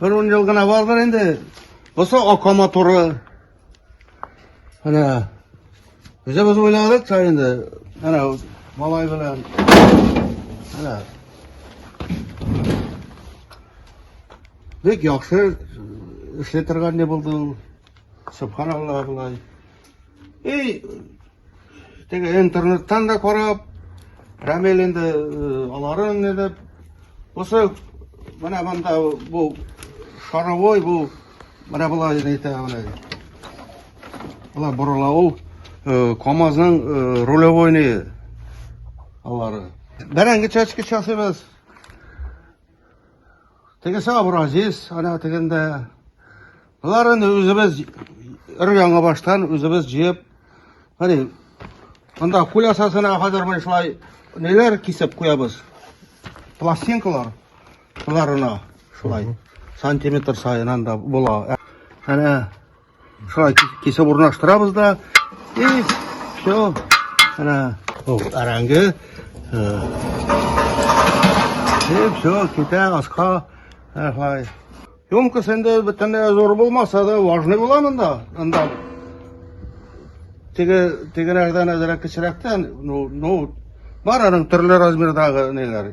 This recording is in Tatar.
Бер ун ел гына бардыр инде. Бусы Ока моторы. Менә үзебез уйладык та инде. Менә малай белән. Менә. Бик яхшы эшли торган не булды ул. Субханаллах, болай. И теге интернеттан да карап, Рамил инде э, аларын не дип, бусы менә монда бу шаровой бу менә болай әйтә менә. Болай борыла ул э, КАМАЗның э, рулевой не алары. Бәрәңге чәчкеч ясыйбыз. Тегесе абразис, ана тегендә. Болар инде үзебез өр-яңа баштан үзебез җыеп, хәни, анда кулясасына хәзер менә шулай ниләр кисеп куябыз. Пластинкалар боларына шулай сантиметр саен анда була. Әнә Шулай кисеп урнаштырабыз да. И все. Әнә бу әрәңге. И все, китә аска. Шулай. Емкость инде бөтенләй зур булмаса да, важный була монда. Анда теге тегеләрдән әзрәк кечерәктән, ну, ну, бар аның төрле размердагы ниләр.